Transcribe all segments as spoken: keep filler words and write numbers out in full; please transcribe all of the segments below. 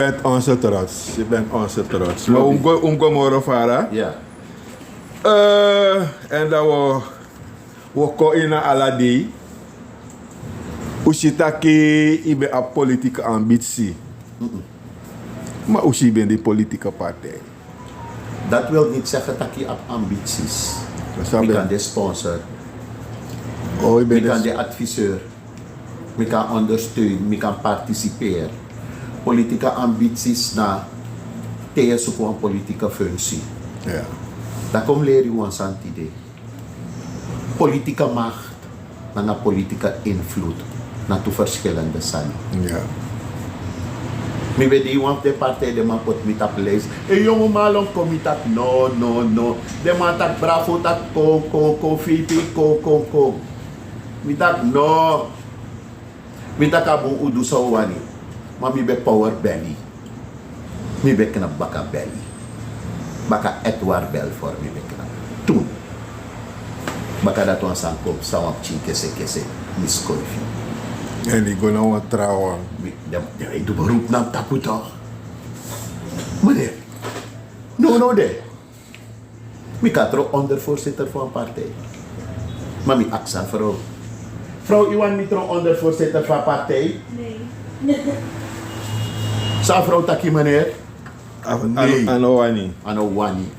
bent onze trots. Je bent onze trots. Maar un go, un go moro fara. Ja. Eh, en dan we, we kon in ala dei. Un si taki i ben a politieke ambitie. Maar un si i ben di politieke partij. Dat wil niet zeggen taki a ambities. Mi kan de sponsor. Oh, mi kan de adviseur. Mi kan ondersteun, mi kan participeer. Politieke ambities na te yu e suku wan politieke functie. Ja. Dan kom leri wan sani tide. Politieke macht nanga politieke invloed na tu verschillende sani. Ja. Mi ben de wan fu den partij, den man poti mi tapu lijst. En yongu man lon kon, mi taki no, no, no. Den man taki bravo, taki kon, kon, kon, V P, kon, kon, kon. Mi taki no. Mi taki a bun, un du san un wani. Ma mi ben power beli. Mi ben knap baka beli. Baka Edward Belfort mi ben knap. Toen. Baka dati wan sani kon, san wan pikin kese kese, mi skoifi. En i go na wan trawan. Mi, den, den e du beroep na mi tapu toch. Meneer. No, no, de. Mi kan tron ondervoorzitter van partij. Maar mi aksa vrouw. Vrouw, i wani mi tron ondervoorzitter van partij? Nee. San vrouw taki, meneer? A no wani. A no wani.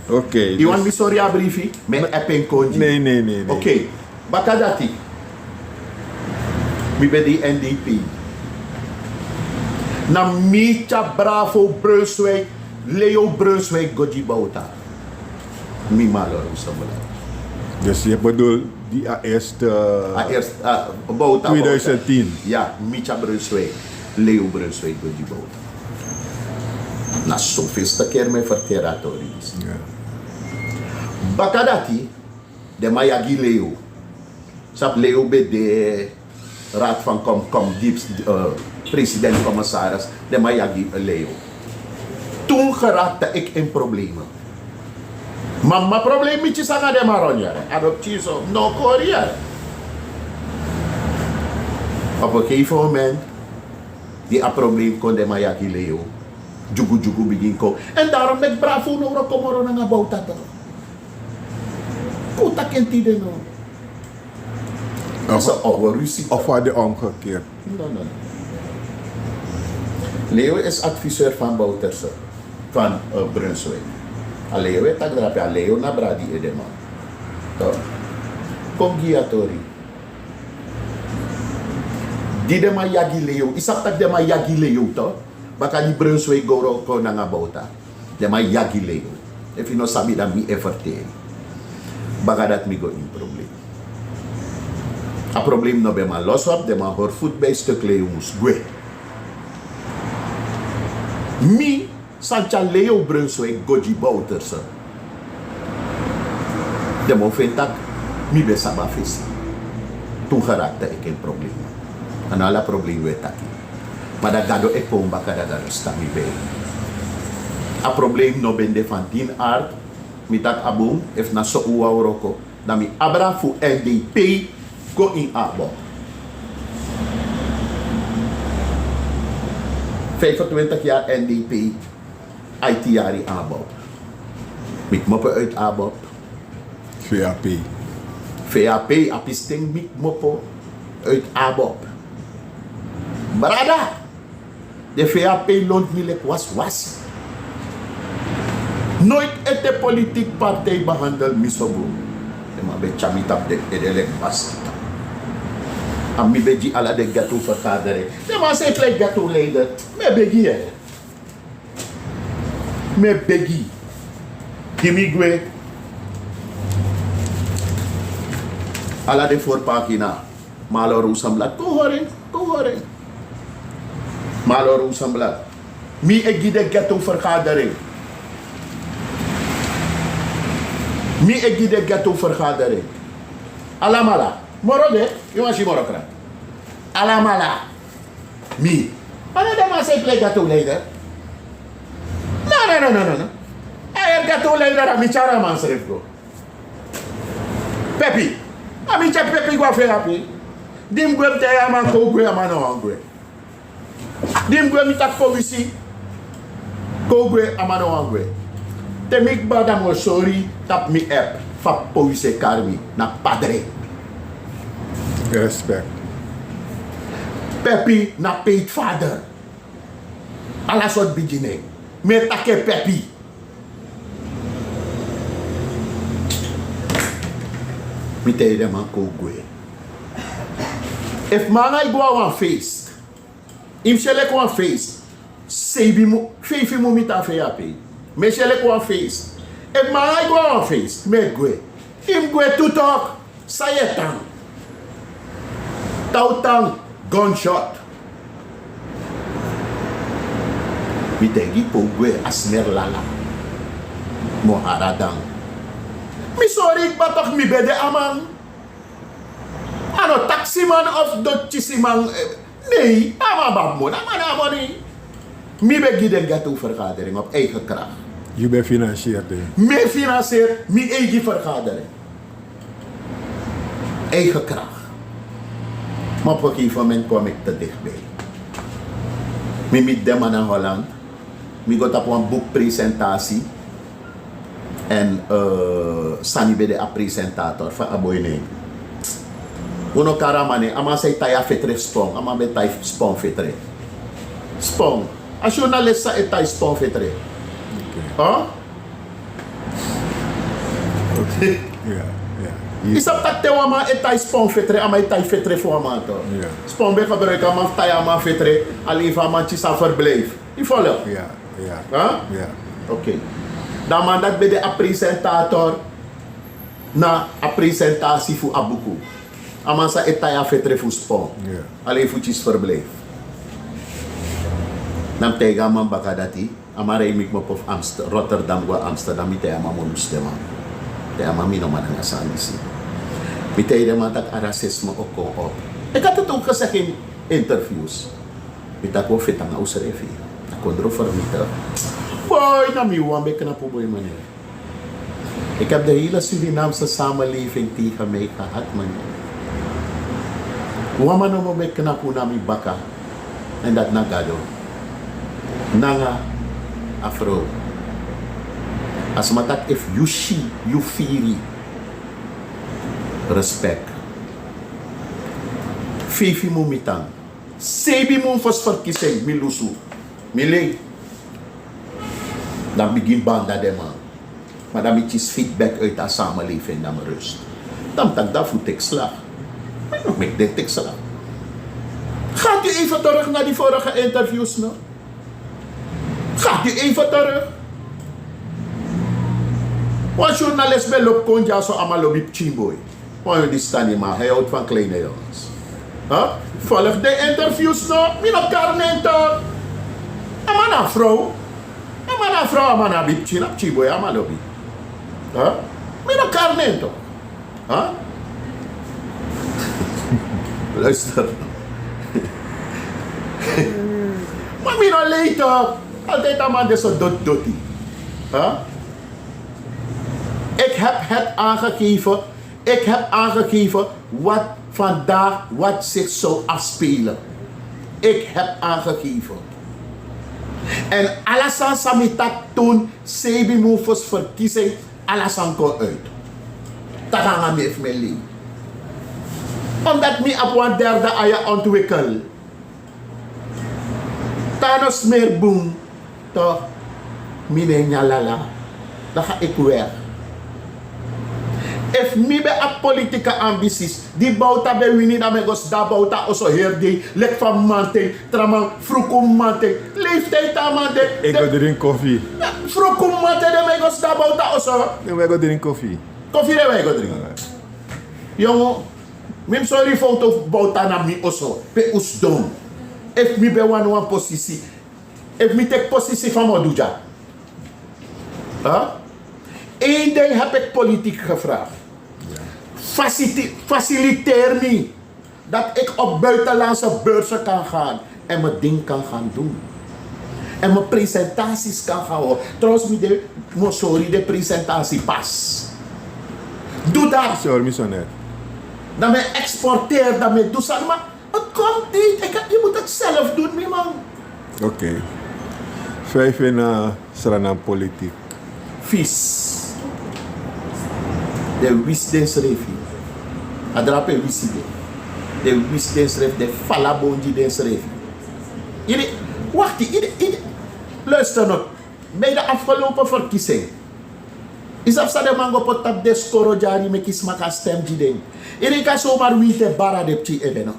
Oké. I wani mi sori a briefi? Mi e app en kon gi. Nee, nee, nee, nee. Oké. Baka dati, mi ben de N D P. Na mi tyari Bravo Brunswijk, Leo Brunswijk go gi Bouta. Mi, Malo Rosenblatt. Dus je bedoelt die a eerste, a eerste, a, Bouta, tweeduizend tien. Bouta. Ja, mi tyari Brunswijk, Leo Brunswijk go gi Bouta. Na soveelste keer mi e ferteri a tori disi. Ja. Baka dati, den man yagi Leo. Sabi Leo ben de raad van kom, kom, di, eh, president-commissaris. Den man yagi Leo. Toen geraakte ik in problemen. Mama probleem mi tyari nanga den man ron yere. Adoptie so, no kori yere. Op een gegeven moment, di a probleem kon, den man yagi Leo. Dyugu dyugu bigin kon. En daarom meki Bravo no wroko moro nanga Bouta. Kon taki en tide no. Of, is een oude ruzie. Of had je omgekeerd? No, no, no. Leo is adviseur van Bouterse, van, eh, Brunswijk. A Leo e taki drape, a Leo na brada di edeman. Toch? Kon gi a tori. Di den man yagi Leo, i sabi taki den man yagi Leo, toch? Baka di Brunswijk go wroko nanga Bouta. Den man yagi Leo. Efu i no sabi, dan mi e ferteri. Baka dati mi go in probleem. A probleem no ben man losi op, den man hori voet bij stuk, Leo mus gwe. Mi, san tyari Leo Brunswijk go gi Bouterse. Den man o feni taki mi ben sabi a fesi. Toen geraakte ik in problemen. A no ala probleem wi e taki. Ma dan Gado e kon baka, dan Gado stan mi bij. A probleem no ben de van dien aard. Mi taki a bun, efu na so un wani wroko, dan mi abra fu N D P go in ABOP. Vijfentwintig jaar N D P, aiti yari ABOP. Mi kmopo uit ABOP. V A P. V A P, a pisting mi kmopo uit ABOP. Brada, de V A P lon mi leki waswasi. Nooit ete politiek partij behandel mi so bun. Den man ben tyari mi tapu den ede leki basketi. A mi ben gi ala den ghetto vergadering. Den man sei pleit ghetto leider. Mi e begi, hè. Mi e begi. Gi mi gwe. Ala den voorpagina. Malo Rosenblatt, kon hori, kon hori. Malo Rosenblatt. Mi e gi den ghetto vergadering. Mi e gi den ghetto vergadering. Alamala. Moro de, yu wani si moro kran. Alamala. Mi. Ma no den man sei pleit ghetto leider. No, no, no, no, no, no. A yere ghetto leider, a mi tyari a man srefi go. Pepi. A mi tyari Pepi go a V A P. Di mi gwe, mi taigi a man kon gwe, a man no wani gwe. Di mi gwe, mi taki powisi kon gwe, a man no wani gwe. Te mi kba, dan mi o sori tapu mi app fa powisi e kari mi na padre. Respect. Pepi na peetvader. Ala sortu bigi nen. Mi e taki en Pepi. Mi taigi den man kon gwe. Efu mi nanga yu go na wan feest, yu mus si leki wan feest, seibi mu, feifi mu mi tan fei ape. Mi e si leki wan feest. Efu mi nanga yu go na wan feest, mi e gwe. Yu mus gwe tu tok. San yu e tan? Tau tan, gunshot. Mi taigi yu, kon gwe, a smer lala. Mi o hari a dan. Mi sori kba tok, mi ben de a man. A no taksiman of dotisiman, eh, nei, a man abi moni, a man no abi moni. Mi ben gi den ghetto vergadering op eigen kracht. Yu ben finansieer den? Mi finansieer mi eigi vergadering. Eigen kracht. Maar op een gegeven moment kwam ik te dichtbij. Mi miti den man na Holland. Mi go tapu wan boekpresentatie. En, eh, sani ben de a presentator fa a boi nen. Un no kari a man nen, a man san e tai a fetre fu spon, a man ben e tai spon fetre. Spon. A journalist san e tai spon fetre. Oké. Huh? Oké. Ya, ya. Yu sabi taki te wan man e tai spon fetre, a man e tai fetre fu wan man toch. Ya. Spon ben gebruik a man fu tai a man fetre, a lever a man kisi a verblijf. Yu follow? Ya, ya. Huh? Ya. Oké. Dan a man dati ben de a presentator na a presentatie fu a buku. A man san e tai a fetre fu spon. Ya. Alleen fu kisi verblijf. Dan mi taigi a man baka dati, a man rij mi kmopo fu Amst-, Rotterdam go na Amsterdam, mi taigi a man mi o lusu den man. Taigi a man mi no man nanga sani disi. Mi taigi den man taki a racisme o kon op. Ik had het ook gezegd in interviews. Mi taki un o feti nanga unsrefi. A kondro fermiti. Boi, na mi wan ben knapu boi, meneer. Ik heb de hele Surinaamse samenleving tegen mij gehad, meneer. Wan man nomo ben knapu na mi baka. En dat na Gado. Nanga a vrouw. A sma taki efu yu si, yu firi. Respect. Feifi mun mi tan. Seibi mun fosi verkiezing, mi lusu. Mi lei. Dan mi bigin banda den man. Maar dan mi kisi feedback uit a samenleving, dan mi rust. Dan mi taki dan fu teki slag. Mi no meki den teki slag. Gaat u even terug naar die vorige interviews, no? Gaat u even terug. Wan journalist ben lobi kon dyaso, a man lobi pikin boi. Wan yu disi tan ini, maar hij houdt van kleine jongens. Huh? Volg de interviews, no? Mi no kari nen toch. A man na vrouw. A man na vrouw, a man na pikin, na pikin boi, a man lobi. Huh? Mi no kari nen toch. Huh? Luister. Maar mi no lei toch. Altijd a man de so doti doti. Huh? Ik heb het aangegeven. Ik heb aangegeven wat vandaag, wat zich zou afspelen. Ik heb aangegeven. En ala sani san mi taki toen, seibi mun fosi verkiezing, ala sani kon uit. Taki nanga mi efu mi e lei. Omdat mi abi wan derde eye ontwikkel. Te a no smeri bun, toch, mi no e nyan lala. Dan ga ik weg. Efu mi ben abi politieke ambities, di Bouta ben wini, dan mi e go sidon na Bouta oso heri dei, leki fa mamanten, tra man, fruku mamanten, leeftijd a man de. Ik go drink koffie. Fruku mamanten, dan mi e go sidon na Bouta oso. Dan mi e go drink koffie. Koffie dan mi e go drink. Alright. Yongu, mi mus sori foto fu Bouta na mi oso, pe un sidon. Efu mi ben wani wan posisi, efu mi teki posisi fa mi o du dya. Huh? Eén ding heb ik politiek gevraagd. Facilite-, faciliteer mi dat ik op buitenlandse beurzen kan gaan en mijn ding kan gaan doen. En mijn presentaties kan gaan houden. Trouwens, mi de, mi o sori den presentatie pas. Doe dat. Sorry, mi so net. Dan mi exporteer, dan mi doe sani, maar het komt niet. Ik heb, je moet het zelf doen, mi man. Ok. Fa yu feni a Sranan politik? Fis. Den wisi densrefi. A drape wisi de. Den wisi densrefi, den fala bon gi densrefi. Yu de, wakti, yu de, yu de. Luister no. Bij de afgelopen verkiezing, yu sabi san den man go poti tapu den skoro dyari meki sma kan stem gi den. Yu denki a somar winti e bara den pikin ede no?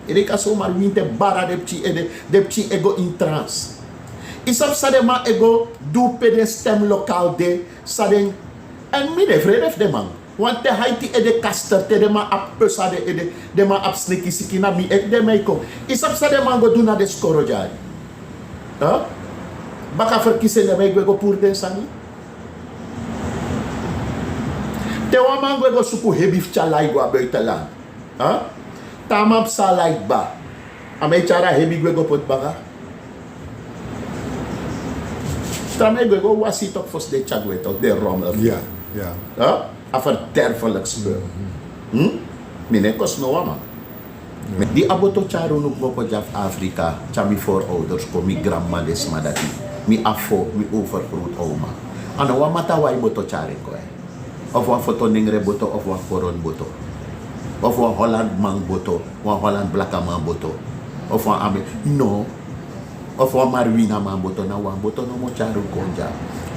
Yu denki a somar winti e bara den pikin ede, den pikin e go in trans? Yu sabi san den man e go du pe den stem lokal de? San den, èn mi no e frede fu den man. Wanten haiti ede kaster, te den man abi pesa den ede, den man abi sneki siki, na mi ede den man e kon. Yu sabi san den man go du na den skoro dyari? Baka ferkisi en den man e gwe go puru den sani. Te wan man gwe go suku hebi fu tyari lai go na buitenland, te a man psa lai kba, a man e tyari a hebi gwe go poti baka. Tra man e gwe go wasi tok fosi den tyari gwe tok den rommel. A verderfelijk spul. Mi no e kosi no wan man. Di a boto tyari unu kmopo dya fu Afrika, tyari mi voorouders kon, mi granmama, den sma dati, mi afo, mi overgrootoma. A no wan matawan e boto tyari en kon. Of wan foto nengre boto, of wan koron boto, of wan holland man boto, wan holland blakaman boto, of wan ame, no. Of wan marwina man boto, na wan boto nomo tyari un kon dya.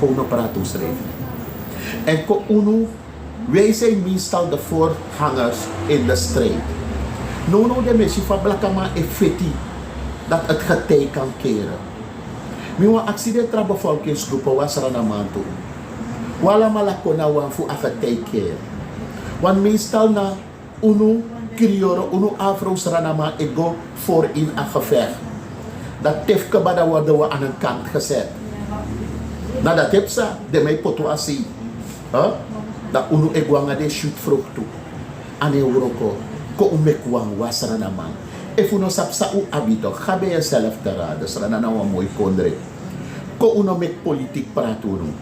Kon un no prati unsrefi. Èn kon unu, wij zijn meestal de voorgangers in de strijd. Nownow den mesi fa blakaman e feti dat het getij kan keren. Mi wani aksi den tra bevolkingsgroepen, wan Srananman tu, un alamala kon na wan fu a getij keren. Want meestal na unu Krioro, unu Afro-Srananman e go voor in a gevecht. Dan te fu kaba dan worden we aan een kant gezet. Na dati e psa, den man e poti un a sei. Dan unu e go nanga den shutvrucht tu. A no e wroko. Kon un meki wan, wan Srananman. Efu un no sabi san un abi tok, ga bij jezelf te raden. Sranan na wan moi kondre. Kon un no meki politik prati unu.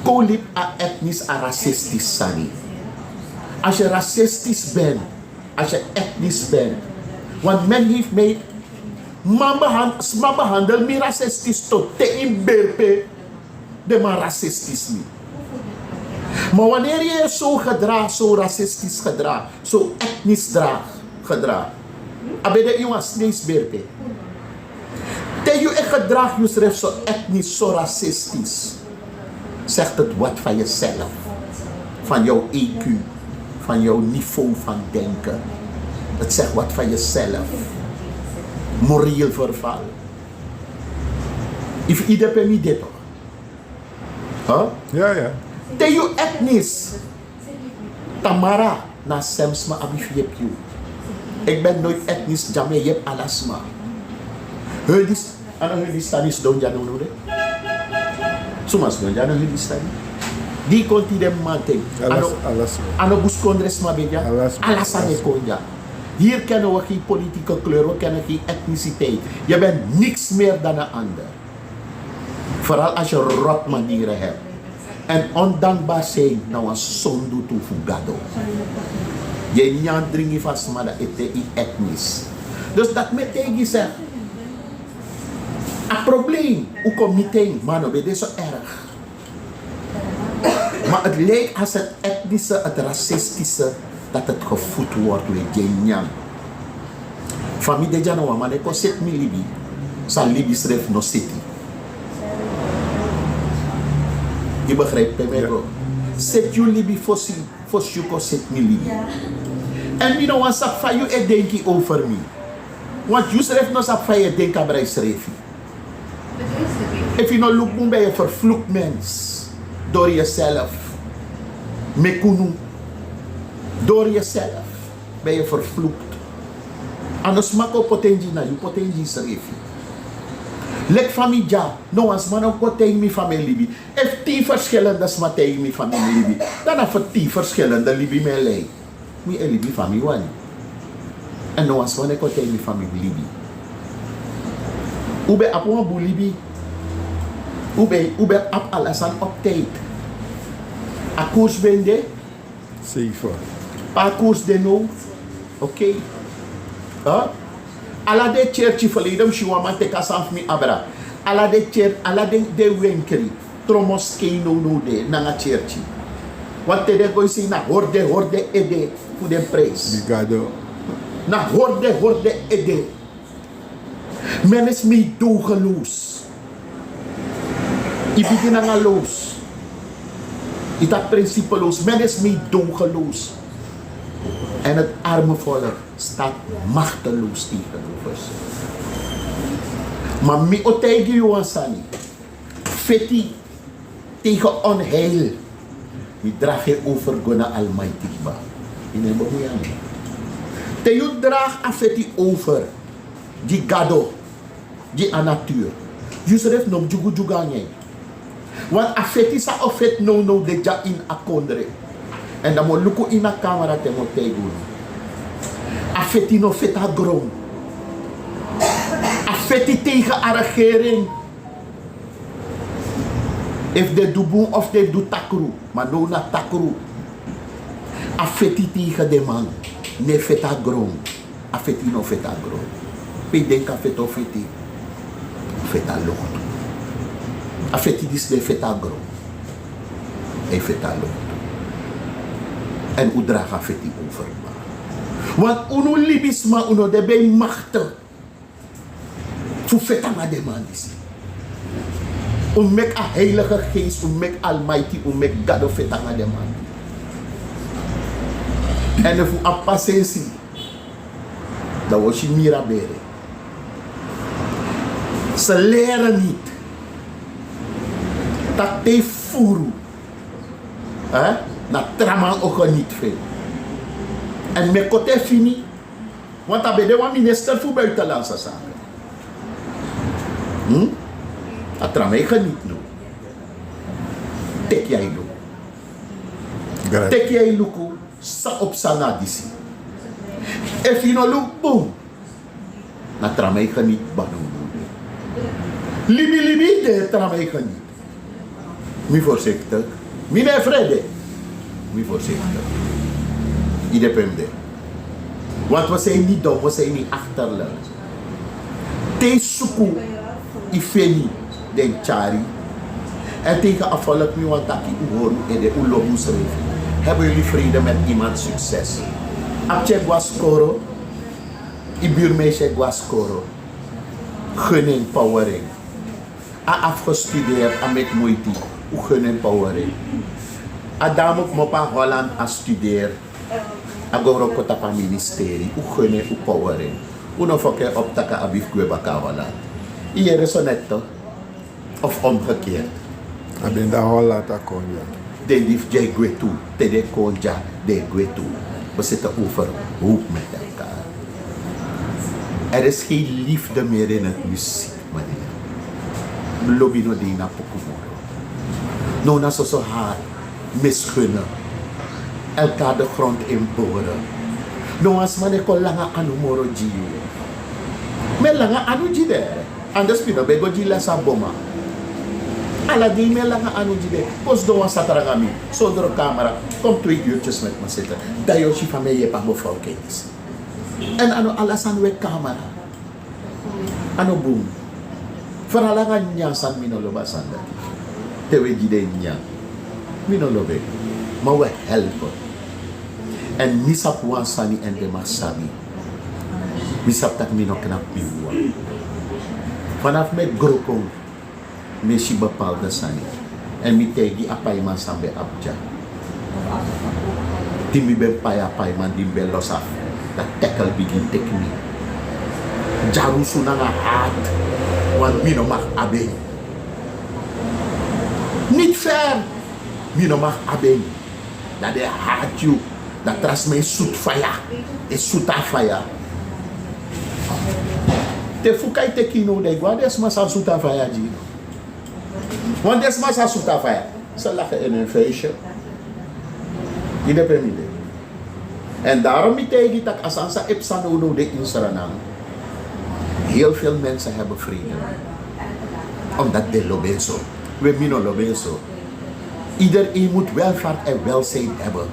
Kon un libi a etnis, a racistisch sani. Als je racistisch bent, als je etnisch bent. Want men heeft mij, man behan-, sma behandel mi racistisch tot te in berpe. Den man racistisch mi. Maar wanneer je je zo gedraagt, zo racistisch gedraagt, zo etnisch draag, gedraagt, a ben de yu wan sneisberpe. Te yu e gedraag yusrefi so etnisch, so racistisch, zegt het wat van jezelf, van jouw E Q, van jouw niveau van denken. Het zegt wat van jezelf. Moreel verval. Efu yu de pe mi de tok. Te yu etnis, Tamara, na sem sma abi fu yepi yu. Eki ben noiti etnis, dya mi e yepi ala sma. Hildis, a no Hildistani sidon dya nownow de. Suma sidon dya, a no Hildistani. Di yu kon tide mamanten, a no, a no buskondre sma ben dya. Ala sani e kon dya. Hier kennen we geen politieke kleur, we kennen geen etniciteit. Je bent niks meer dan een ander. Vooral als je rotmanieren hebt. En ondankbaar zijn na wan sondu tu fu Gado. Yu e nyan dringi fu a sma, dan ete yu etnis. Dus dati mi e taigi yu, segi, a probleem, un kon miti en, ma a no ben de so erg. Maar het lijkt als het etnische, het racistische, dat het gevoed wordt, we yu e nyan. Fa mi de dya, no wan man e kon seti mi libi. San libi srefi no seti. Yu begrijp pe mi e go? Seti yu libi fosi, fosi yu kon seti mi libi. Èn mi no wani sabi fa yu e denki over mi. Want yusrefi no sabi fa yu e denki abra yusrefi. Efu yu no luku bun, ben je vervloekt mens. Door jezelf. Meki unu. Door jezelf ben je vervloekt. A no sma kon poti en gi yu, na yu poti en gi yusrefi. Leki fa mi dya, no wan sma no kon taigi mi fa mi e libi. Efu tin verschillende sma taigi mi fa mi e libi, dan na fu tin verschillende libi mi e lei. Mi e libi fa mi wani. Èn no wan sma no e kon taigi mi fa mi libi. Un ben abi wan bun libi. Un ben, un ben abi ala sani op tijd. A koers ben de. Zeven. A koers de now. Oké. Huh? Ala den tyertyi, verleden mi si wan man teki a sani fu mi abra. Ala den tyertyi, ala den, den wenkri, tron moskei nownow de nanga tyertyi. Wan te den go e sei na horde, horde ede fu den prijs. Bigado. Na horde, horde ede. Men is meedogenloos. Yu bigin nanga loos. Yu taki principeloos. Men is meedogenloos. En het arme volk staat machteloos tegenover ze. Maar mi o taigi yu wan sani. Feti tegen onheil. Mi draag en over go na Almighty Baba. Yu no e bemoei nanga mi. Te yu draag a feti over gi Gado, gi a natuur, yusrefi no mus dyugudyugu nanga en. Want a feti san o feti nownow de dya ini a kondre. En dan mi o luku ini a kamera te mi o taigi unu. A feti no feti a gron. A feti tegen a regering. Efu den du bun of den du takru, ma now na takru. A feti tegen den man, no e feti a gron. A feti no feti a gron. Pe yu denki a feti o feti? A feti a loktu. A feti disi no e feti a gron. A e feti a loktu. En un draag a feti over. Want unu libisma, un no de bij macht fu feti nanga den man disi. Un meki a Heilige Geest, un meki Almighty, un meki Gado feti nanga den man. En efu un abi pasensi, dan un o si mira bere. Ze leren niet dat te furu, hè, na tra man o geniet fu en. En mi e kon te fini, want a ben de wan minister fu buitenlandse zaken. Hmm? A tra man e geniet now. Teki yu e luku. Teki yu e luku san o psa na disi. Efu yu no luku bun, na tra man e geniet, banu. Libi libi de tra man e geniet. Mi voorzichtig. Mi no e frede. Mi voorzichtig. Yu de pe mi de. Want we zijn niet dom, we zijn niet achterlijk. Te yu suku, yu feni, dan yu tyari. En tegen a volk mi wani taki un hori un ede, un lobi unsrefi. Hebben jullie vrede met iemand? Succes. A pikin e go na skoro, yu buurmeisje e go na skoro. Gun en, power en. A afgestudeerd, a meki moiti, un gun en, power en. A dame kmopo na Holland, a studeer, a go wroko tapu a ministerie, un gun en, un power en. Un no foki en op taki a abi fu gwe baka na Holland. Yu yere so net toch? Of omgekeerd? A ben de na Holland, a kon dya. Den di fu dya e gwe tu, te den kon dya, den e gwe tu. We zitten overhoop met elkaar. Er is geen liefde meer in het muziek, meneer. Lobi no de ini a poku moro. No, na soso hard, misgunnen, elkaar de grond inboren. No wan sma no e kon langa anu moro gi yu. Mi e langa anu gi den. Anders mi no ben go gi les na Boma. Ala dei mi e langa anu gi den. Kon sidon wan satra nanga mi, sondro camera. Kon twee uurtjes met me zitten. Dan yu o si fa mi e yepi a bevolking disi. En a no ala sani we camera. A no bun. Fu a langa nyanyan sani, mi no lobi a sani dati. Te we gi den nyanyan, mi no lobi en. Ma we help. En mi sabi wan sani, en den man sabi. Mi sabi taki mi no knapu mi wawan. Vanaf mi e gro kon, mi e si bepaalde sani. En mi taigi a paiman san ben abi dya. Di mi ben pai a paiman, di mi ben losi afu, dan tackle bigin teki mi. Dyarusu nanga haat, want mi no mag abi en. Niet fair, mi no mag abi en. Dan den haat yu, dan tra sma e sutu faya, e sutu a faya. Te fuka e teki yu now, dan yu go na den sma san sutu a faya gi yu. Want den sma san sutu a faya, ze lachen in hun vuistje. Yu de pe mi de. En daarom mi taigi yu taki a sani san e psa nownow de ini Sranan. Heel veel mensen hebben vrede. Omdat den lobi en so. We, mi no lobi en so. Iedereen moet welvaart en welzijn hebben.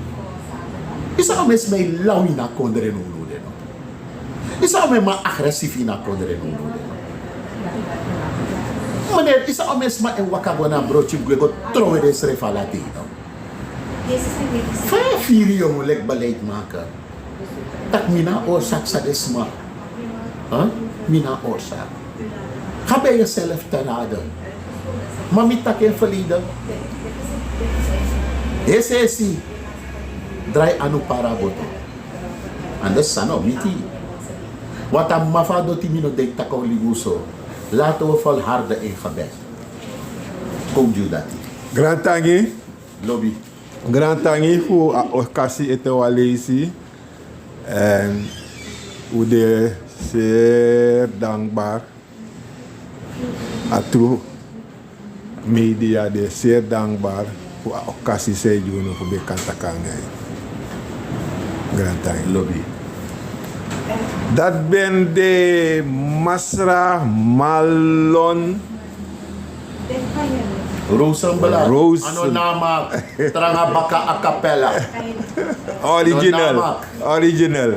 Yu sabi, mi e smei law ini a kondre nownow de no. Yu sabi, mi man agresief ini a kondre no no. Meneer, yu sabi, mi sma e waka go na broti gwe go trowe den srefi ala dei no. Fa yu firi yu mu leki beleidmaker? Tak' mi na oorzaak san den sma. Huh? Mi na oorzaak. Ga bij jezelf te raden. Ma mi taki en verleden. Esi esi. Drai anu para boto. Anders san no miti. Wat a mama fu a doti, mi no denki tak' a o libi un so. Laten we volharden in gebed. Kon gi unu dati. Grantangi. Lobi. Grantangi fu a okasi ete wan leisi. En un de zeer dankbaar. A tru media de zeer dankbaar fu a okasi san yu gi unu fu ben kan taki nanga yu. Grantangi. Lobi. Dati ben de Masra Malon Rosenblatt. Rosen- Ano namak. Tranga baka a capella. Original. Ano namak. Original.